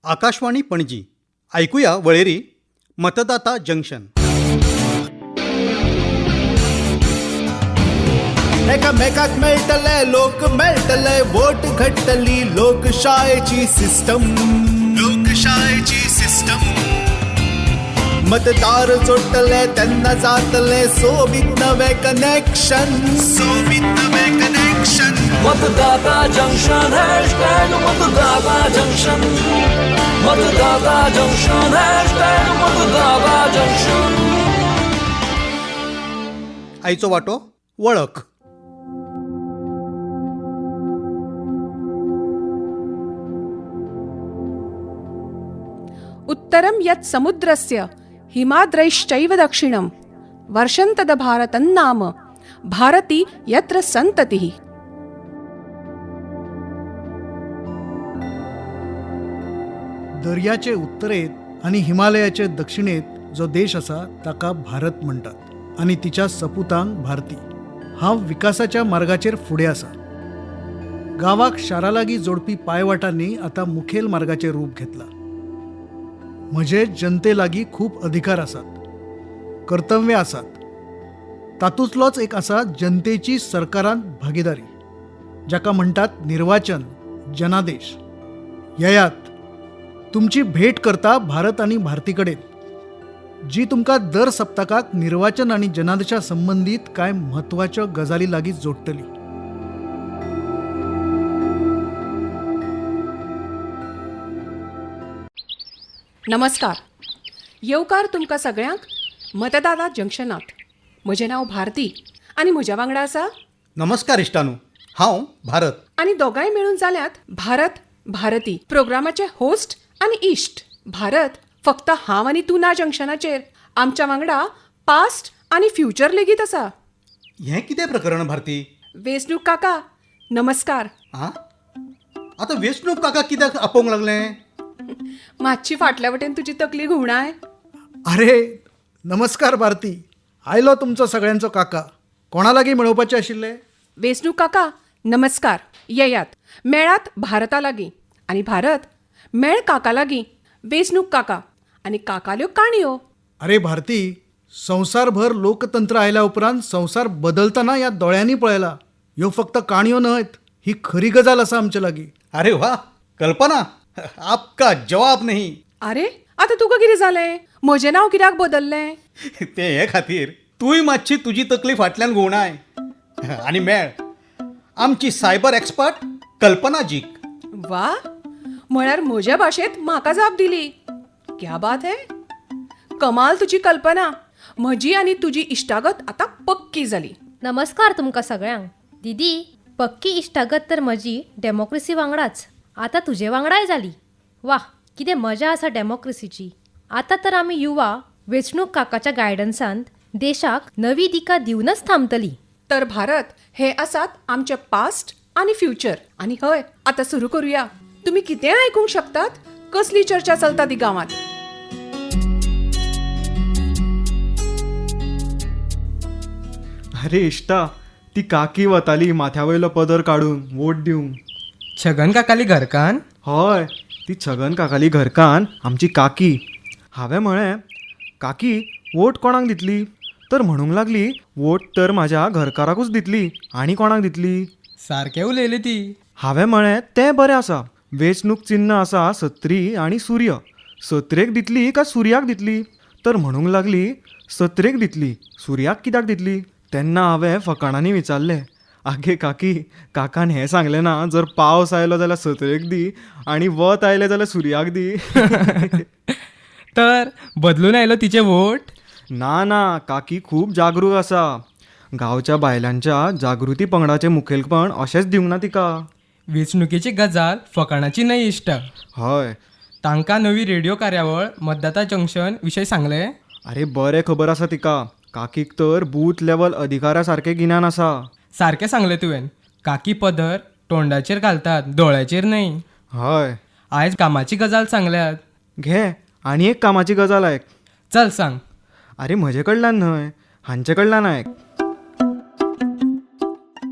आकाशवाणी पणजी. आयकुया वळेरी मतदाता जंक्शन. एकामेकाक मेळटले, लोक मेळटले, वोट घडटली लोकशायेची सिस्टम, लोकशायेची सिस्टम. मतदार जोडटले तेन्ना जातले सोबीत नवे कनेक्शन, सोबीत नवे कनेक्शन. मतदाता जंक्शन, हॅशटॅग मतदाता जंक्शन. मतदाता जंक्शन, हॅशटॅग मतदाता जंक्शन. आयचो वांटो वळख. उत्तरं यत् समुद्रस्य हिमाद्रैश्चैव दक्षिणं वर्षन्तदभारतन्नाम भारती यत्र संततिः. दर्याचे उत्तरेत आनी हिमालयाचे दक्षिणेत जो देश आसा ताका भारत म्हणटात आनी तिच्या सपुतांक भारती. हांव विकासाच्या मार्गाचेर फुडें आसा. गांवाक शारा लागीं जोडपी पांयवाटांनी आतां मुखेल मार्गाचें रूप घेतलां. म्हजे जनते लागीं खूब अधिकार आसात, कर्तव्यां आसात. तातूंतलोच एक आसा जनतेची सरकारांत भागिदारी, जाका म्हणटात निर्वाचन, जनादेश. येयात, तुमची भेट करता भारत आनी भारती कडेन, जी तुमकां दर सप्तकाक निर्वाचन आनी जनादेशा संबंदीत कांय म्हत्वाच्यो गजाली लागीं जोडटली. नमस्कार, येवकार तुमकां सगळ्यांक मतदाता जंक्शनात. म्हजें नांव भारती आनी म्हज्या वांगडा आसा. नमस्कार इश्टानू, हांव भारत. आनी दोगांय मेळून जाल्यात भारत भारती प्रोग्रामाचे होस्ट आनी इश्ट. भारत, फक्त हांव आनी तूं ना जंक्शनाचेर, आमच्या वांगडा पास्ट आनी फ्युचर लेगीत आसा. हें कितें प्रकरण भारती? वेंचणूक काका, नमस्कार. आं, आतां वेंचणूक काका कित्याक आपोवंक लागलें? मातशी फाटल्या वटेन तुजी तकली घुंवणाय. अरे नमस्कार भारती, आयलो तुमचो सगळ्यांचो काका. कोणा लागीं मेळोवपाचें आशिल्लें? वेंचणूक काका नमस्कार. येयात, मेळात भारता लागीं आनी भारत मेळ काका लागीं. वेंचणूक काका आनी काकाल्यो काणयो. अरे भारती, संवसारभर लोकतंत्र आयल्या उपरांत संवसार बदलतना ह्या दोळ्यांनी पळयला. ह्यो फक्त काणयो न्हयत, ही खरी गजाल आसा आमचे लागीं. अरे वा कल्पना, आपका जवाब नहीं. अरे आतां तुका कितें जालें? म्हजें नांव कित्याक बदल्लें? तें हे खातीर, तूंय मातशी तुजी तकली फाटल्यान घुंवणाय आनी मेळ आमची सायबर एक्सपर्ट कल्पनाजीक. वा, म्हळ्यार म्हज्या भाशेंत म्हाका जाप दिली. क्या बात है, कमाल तुजी कल्पना. म्हजी आनी तुजी इश्टागत आतां पक्की जाली. नमस्कार तुमकां सगळ्यांक. दीदी, पक्की इश्टागत तर म्हजी डेमोक्रेसी वांगडाच आतां तुजे वांगडाय जाली. वा, कितें मजा आसा डेमोक्रेसीची. आतां तर आमी युवा वेंचणूक काकाच्या गायडन्सान देशाक नवी दिका दिवनच थांबतली. तर भारत, हे आसात आमचे पास्ट आनी फ्युचर. आनी हय, आतां सुरू करुया. तुमी कितेंय आयकूंक शकतात, कसली चर्चा चलता ती गांवांत. अरे इश्टा, ती काकी वताली माथ्या वयलो पदर काडून वोट दिवंक. छगन काकाली घरकान्न? हय, ती छगन काकाली घरकान्न, आमची काकी. हांवें म्हळें, काकी वोट कोणाक दितली? तर म्हणूंक लागली, वोट तर म्हाज्या घरकाराकूच दितली, आनी कोणाक दितली? सारकें उलयली ती. हांवें म्हळें, तें बरें आसा, वेंचणूक चिन्न आसा सत्री आनी सूर्य, सत्रेक दितली काय सुर्याक दितली? तर म्हणूंक लागली, सत्रेक दितली, सुर्याक कित्याक दितली? तेन्ना हांवें फकाणांनी विचारलें, आगे काकी, काकान हें सांगलें ना, जर पावस आयलो जाल्यार सत्रेक दी आनी वत आयलें जाल्यार सुर्याक दी. तर बदलून आयलो तिचे वोट? ना ना, काकी खूब जागरूक आसा. गांवच्या बायलांच्या जागृती पंगडाचें मुखेलपण अशेंच दिवंक ना तिका. वेंचणुकेची गजाल फकाणाची न्हय इश्टा. हय. तांकां नवी रेडियो कार्यावळ मतदाता जंक्शन विशय सांगलें? अरे बरें खबर आसा तिका. काकीक तर बूथ लेवल अधिकारा सारकें गिन्यान आसा. सारकें सांगलें तुवें. काकी पदर तोंडाचेर घालतात, दोळ्याचेर न्हय. हय. आयज कामाची गजाल सांगल्यात. घे, आनी एक कामाची गजाल आयक. चल सांग. अरे म्हजे कडल्यान न्हय, हांचे कडल्यान आयक.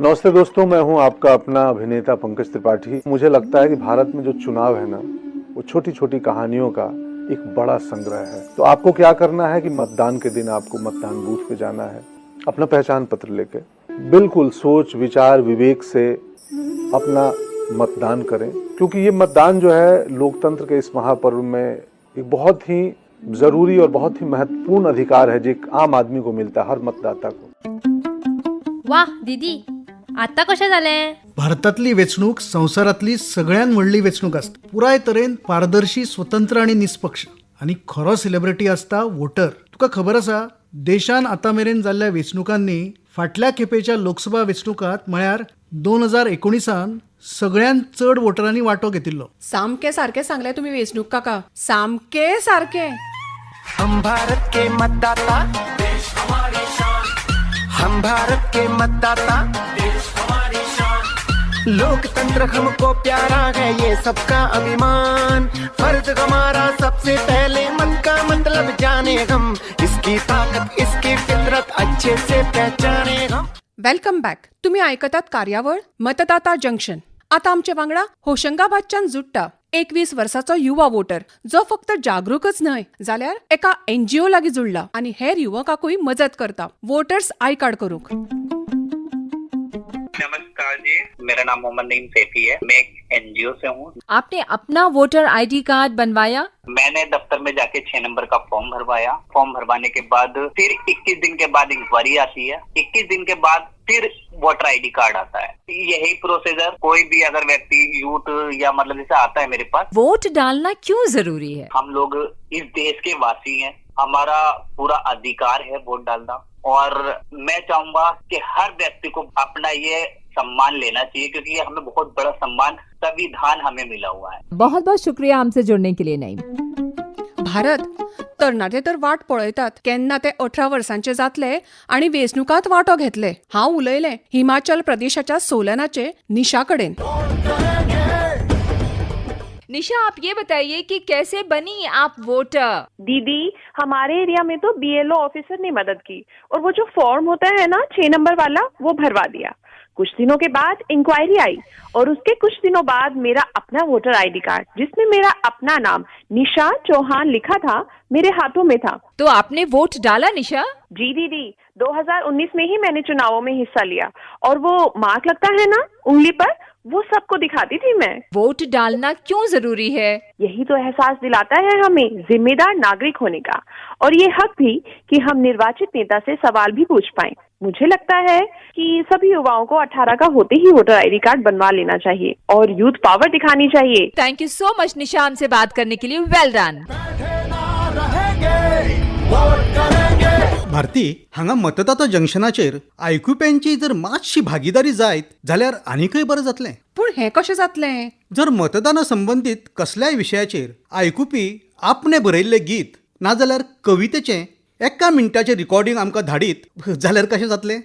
नमस्ते दोस्तों, मैं हूं आपका अपना अभिनेता पंकज त्रिपाठी. मुझे लगता है कि भारत में जो चुनाव है ना, वो छोटी छोटी कहानियों का एक बड़ा संग्रह है। तो आपको क्या करना है कि मतदान के दिन आपको मतदान बूथ पे जाना है, अपना पहचान पत्र लेके, बिल्कुल सोच विचार विवेक से अपना मतदान करें, क्योंकि ये मतदान जो है लोकतंत्र के इस महापर्व में एक बहुत ही ज़रूरी और बहुत ही महत्वपूर्ण अधिकार है जो एक आम आदमी को मिलता है, हर मतदाता को। वा दीदी, आतां कशें जालें? भारतांतली वेंचणूक संवसारांतली सगळ्यात व्हडली वेंचणूक आसता. पुराय तरेन पारदर्शी, स्वतंत्र आनी निस्पक्ष. आनी खरो सेलिब्रिटी आसता वोटर. तुका खबर आसा, देशान आतां मेरेन जाल्ल्या वेंचणुकांनी फाटल्या खेपेच्या लोकसभा वेंचणुकांत म्हळ्यार 2019 सगळ्यांत चड वोटरांनी वांटो घेतिल्लो. सामकें सारकें सांगलें तुमी वेंचणूक काका, सामकें सारकें. हम भारत के मतदाता, देश हमारी शान. हम भारत के मतदाता, देश हमारी शान. लोकतंत्र हमको प्यारा है, ये सबका अभिमान. फर्ज हमारा सबसे पहले मत का मतलब जाने हम. इसकी ताकत, इसकी फितरत अच्छे से पहचाने हम. Welcome back. तुम्ही आयकतात कार्यावळ मतदाता जंक्शन. आतां आमचे वांगडा होशंगाबादच्यान जुडटा 21 वर्साचो युवा वोटर, जो फक्त जागरूकच न्हय जाल्यार एका एनजीओ लागीं जुडला आनी हेर युवकाकूय मजत करता वोटर्स I card करूंक. नमस्कार जी, मेरा नाम मोहम्मद नईम सेठी है, मैं एक एनजीओ से हूँ। आपने अपना वोटर आईडी कार्ड बनवाया? मैंने दफ्तर में जाके 6 नंबर का फॉर्म भरवाया। फॉर्म भरवाने के बाद फिर 21 दिन के बाद इंक्वायरी आती है, 21 दिन के बाद फिर वोटर आईडी कार्ड आता है। यही प्रोसीजर कोई भी अगर व्यक्ति यूथ या मतलब जैसे आता है मेरे पास। वोट डालना क्यों जरूरी है? हम लोग इस देश के वासी हैं, हमारा पूरा अधिकार है वोट डालना, और मैं चाहूंगा कि हर व्यक्ति को अपना ये सम्मान लेना चाहिए, क्योंकि ये हमें बहुत बड़ा सम्मान संविधान हमें मिला हुआ है। बहुत बहुत शुक्रिया हमसे जुड़ने के लिए नईम। भारत, तरणाटे तर वाट पळयतात केन्ना ते 18 वर्सांचे जातले आनी वेंचणुकांत वांटो घेतले. हांव उलयलें हिमाचल प्रदेशाच्या सोलनाचे निशा कडेन. निशा, आप ये बताइए कि कैसे बनी आप वोटर? दीदी, हमारे एरिया में तो बीएलओ ऑफिसर ने मदद की और वो जो फॉर्म होता है ना 6 नंबर वाला, वो भरवा दिया। कुछ दिनों के बाद इंक्वायरी आई और उसके कुछ दिनों बाद मेरा अपना वोटर आईडी कार्ड, जिसमें मेरा अपना नाम निशा चौहान लिखा था, मेरे हाथों में था। तो आपने वोट डाला निशा? जी दीदी, 2019 में ही मैंने चुनावों में हिस्सा लिया और वो मार्क लगता है ना उंगली पर, वो सबको दिखाती थी मैं। वोट डालना क्यों जरूरी है? यही तो एहसास दिलाता है हमें जिम्मेदार नागरिक होने का, और ये हक भी कि हम निर्वाचित नेता से सवाल भी पूछ पाएं। मुझे लगता है कि सभी युवाओं को 18 का होते ही वोटर आईडी कार्ड बनवा लेना चाहिए और यूथ पावर दिखानी चाहिए। Thank you so much Nisha, हमसे बात करने के लिए। Well done. Bharati, हांगा मतदाता जंक्शनाचेर आयकुप्यांची जर मातशी भागीदारी जायत जाल्यार आनीकय बरें जातलें. पूण हें कशें जातलें? जर मतदाना संबंदीत कसल्याय विशयाचेर आयकुपी आपणें बरयल्लें गीत नाजाल्यार कवितेचें एका मिनटाचें रिकॉर्डिंग आमकां धाडीत जाल्यार कशें जातलें?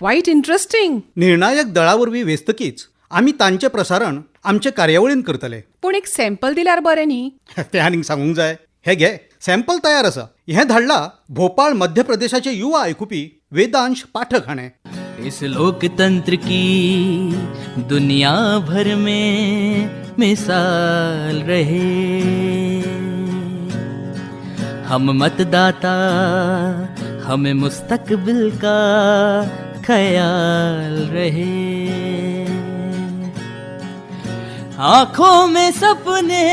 Quite interesting. निर्णायक दळा वरवीं वेंचतकीच आमी तांचें प्रसारण आमचे कार्यावळीन करतले. पूण एक सॅम्पल दिल्यार बरें न्ही? तें आनीक सांगूंक जाय? हे घे, सॅम्पल तयार आसा. हें धाडला भोपाळ मध्य प्रदेशाचे युवा आयकुपी वेदांश पाठक हाणें. इस लोकतंत्र की दुनिया भर में मिसाल रहे, हम मतदाता हमें मुस्तकबिल का ख्याल रहे। आँखों में सपने,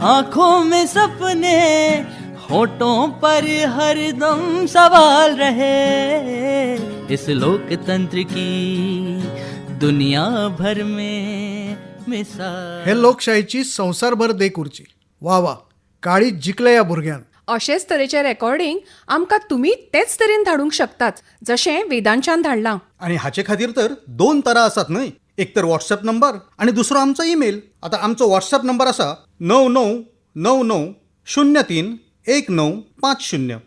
आँखों में सपने, होठों पर हर दम सवाल रहे। इस लोकतंत्र की दुनिया भर में मिसाल। हे लोकशाहीची संवसारभर देख उरची. वा वा, काळीज जिखलें ह्या भुरग्यान. अशेच तरेचें रेकॉर्डिंग आमकां तुमी तेच तरेन धाडूंक शकतात जशें वेदांशान धाडलां. आनी हाचे खातीर तर 2 तरा आसात न्हय, एक तर व्हॉट्सएप नंबर आनी दुसरो आमचो ईमेल. आतां आमचो व्हॉट्सएप नंबर आसा 99 99 03 1950.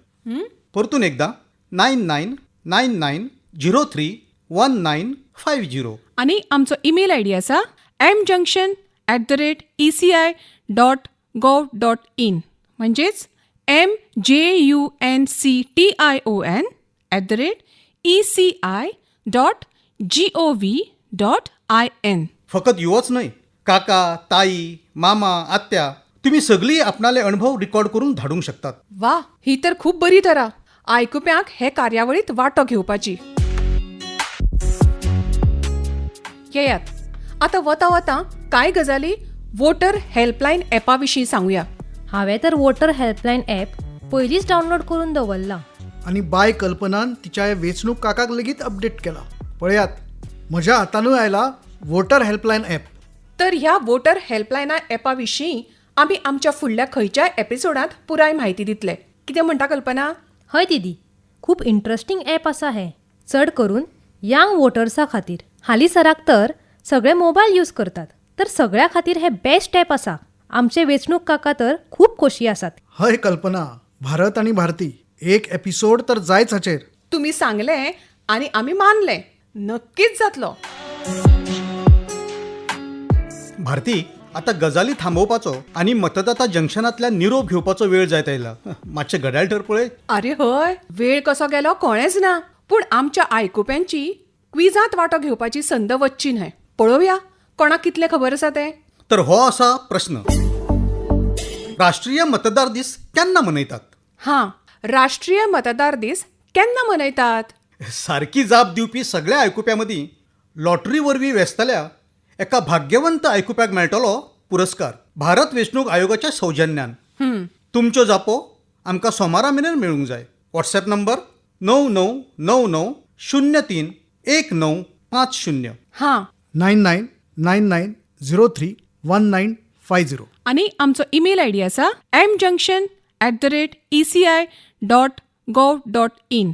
परतून एकदा 99 99 03 1950. आनी आमचो ईमेल आयडी आसा mjunction@eci.gov.in, म्हणजेच mjunction@eci.gov.in. फकत युवोच न्हय, काका, ताई, मामा, आत्या, तुमी सगळीं आपणाले अणभव रिकॉर्ड करून धाडूंक शकतात. वा, ही तर खूब बरी तरा आयकुप्यांक हे कार्यावळीत वांटो घेवपाची. येयात, आतां वता वता कांय गजाली वोटर हेल्पलायन ॲपा विशीं सांगुया. हांवें तर वोटर हेल्पलायन ॲप पयलींच डावनलोड करून दवरलां. आनी बाय कल्पनान तिच्या ह्या वेंचणूक काकाक लेगीत अपडेट केला. पळयात, म्हज्या हातानूय आयला वोटर हेल्पलायन ॲप. तर ह्या वोटर हेल्पलायना ॲपा विशीं आमी आमच्या फुडल्या खंयच्याय एपिसोडांत पुराय म्हायती दितले. कितें म्हणटा कल्पना? हय दीदी, खूब इंट्रस्टींग ॲप आसा हें, चड करून यंग वोटर्सा खातीर. हालींसराक तर सगळे मोबायल यूज करतात, तर सगळ्या खातीर हें बेस्ट ॲप आसा. आमचे वेंचणूक काका तर खूब खोशी आसात. हय कल्पना, भारत आनी भारती, एक एपिसोड तर जायच हाचेर. तुमी सांगलें आनी आमी मानलें, नक्कीच जातलो. भारती, आतां गजाली थांबोवपाचो आनी मतदाता जंक्शनांतल्यान निरोप घेवपाचो वेळ जायत आयला. मातशें घड्याळ तर पळय. आरे हय, वेळ कसो गेलो कळ्ळेंच ना. पूण आमच्या आयकुप्यांची क्विजांत वांटो घेवपाची संद वच्ची न्हय. पळोवया कोणाक कितलें खबर आसा तें. तर हो आसा प्रस्न, राष्ट्रीय मतदार दीस केन्ना मनयतात? हां, राष्ट्रीय मतदार दीस केन्ना मनयतात? सारकी जाप दिवपी सगळ्या आयकुप्यां मदीं लॉटरी वरवीं वेंचतल्या एका भाग्यवंत आयकुप्याक मेळटलो पुरस्कार भारत वेंचणूक आयोगाच्या सौजन्यान. तुमच्यो जापो आमकां सोमारा मेरेन मेळूंक जाय. WhatsApp number 9 9 9 9 0 3 1 9 5 0. हां, 9 9 9 9 0 3 1 9 5 0. आनी आमचो ईमेल I D आसा mjunction@eci.gov.in.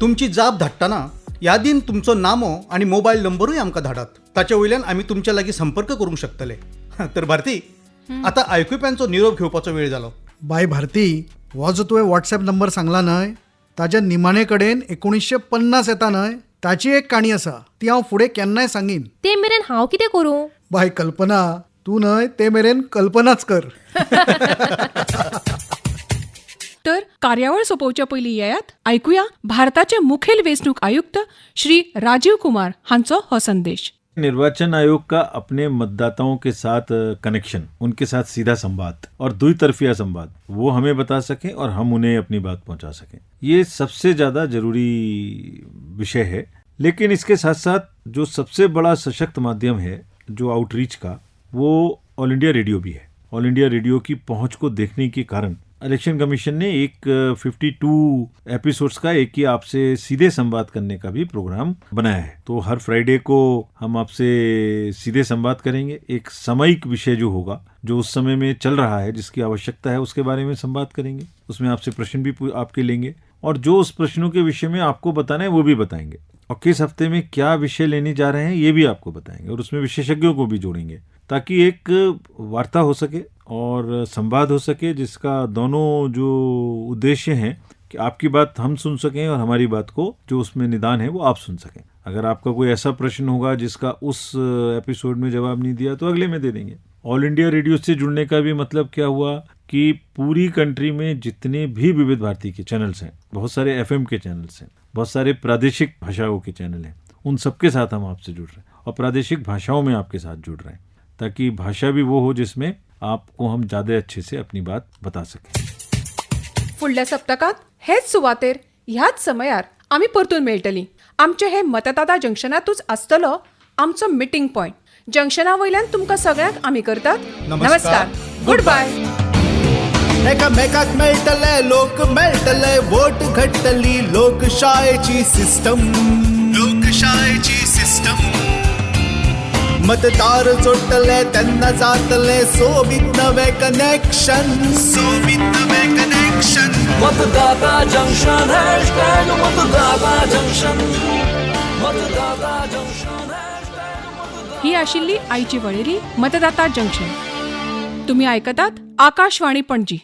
तुमची जाप धाडटना यादीन तुमचो नामो आनी मोबायल नंबरूय आमकां धाडात. ताचे वयल्यान आमी तुमच्या लागीं संपर्क करूंक शकतले. तर भारती, आतां आयकुप्यांचो निरोप घेवपाचो वेळ जालो. बाय भारती, हो जो तुवें वॉट्सएप नंबर सांगला न्हय, ताज्या निमाणे कडेन 1950 येता न्हय, ताची एक काणी आसा, ती हांव फुडें केन्नाय सांगीन. ते मेरेन हांव कितें करूं? बाय कल्पना, तूं न्हय ते मेरेन कल्पनाच कर. तर कार्यावळ सोंपोवच्या पयलीं येयात आयकुया भारताचे मुखेल वेंचणूक आयुक्त श्री राजीव कुमार हांचो हो संदेश. निर्वाचन आयोग का अपने मतदाताओं के साथ कनेक्शन, उनके साथ सीधा संवाद और द्वितरफिया संवाद, वो हमें बता सकें और हम उन्हें अपनी बात पहुंचा सकें, ये सबसे ज़्यादा जरूरी विषय है. लेकिन इसके साथ साथ जो सबसे बड़ा सशक्त माध्यम है जो आउटरीच का, वो ऑल इंडिया रेडियो भी है. ऑल इंडिया रेडियो की पहुंच को देखने के कारण इलेक्शन कमीशन ने एक 52 एपिसोड्स का एक ही आपसे सीधे संवाद करने का भी प्रोग्राम बनाया है. तो हर फ्राइडे को हम आपसे सीधे संवाद करेंगे. एक सामयिक विषय जो होगा, जो उस समय में चल रहा है, जिसकी आवश्यकता है, उसके बारे में संवाद करेंगे. उसमें आपसे प्रश्न भी आपके लेंगे और जो उस प्रश्नों के विषय में आपको बताना है वो भी बताएंगे, और किस हफ्ते में क्या विषय लेने जा रहे हैं ये भी आपको बताएंगे, और उसमें विशेषज्ञों को भी जोड़ेंगे ताकि एक वार्ता हो सके और संवाद हो सके, जिसका दोनों जो उद्देश्य हैं कि आपकी बात हम सुन सकें और हमारी बात को जो उसमें निदान है वो आप सुन सकें. अगर आपका कोई ऐसा प्रश्न होगा जिसका उस एपिसोड में जवाब नहीं दिया तो अगले में दे देंगे. ऑल इंडिया रेडियो से जुड़ने का भी मतलब क्या हुआ कि पूरी कंट्री में जितने भी विविध भारती के चैनल्स हैं, बहुत सारे एफएम के चैनल्स हैं, बहुत सारे प्रादेशिक भाषाओं के चैनल हैं, उन सबके साथ हम आपसे जुड़ रहे हैं और प्रादेशिक भाषाओं में आपके साथ जुड़ रहे हैं, ताकि भाषा भी वो हो जिसमें आपको हम ज़्यादा अच्छे से अपनी बात बता सकें. फुडल्या सप्तकांत हेच सुवातेर ह्याच समयार आमी परतून मेळटलीं. आमचें हें मतदाता जंक्शनातूच आसतलो आमचो मिटींग पॉयंट. जंक्शना वयल्यान तुमकां सगळ्यांक आमी करतात नमस्कार, गुड बाय. एकामेकाक मेळटले, लोक मेळटले, वोट घडटली लोकशायेची सिस्टम, लोकशायेची सिस्टम. मतदार जोडटले तेन्ना जातले सोबीत नवे कनेक्शन, सोबीत नवे कनेक्शन. मतदाता जंक्शन हॅशटॅग मतदाता जंक्शन, मतदाता जंक्शन हॅशटॅग. ही आशिल्ली आयची वळेरी मतदाता जंक्शन. तुम्ही आयकतात आकाशवाणी पणजी.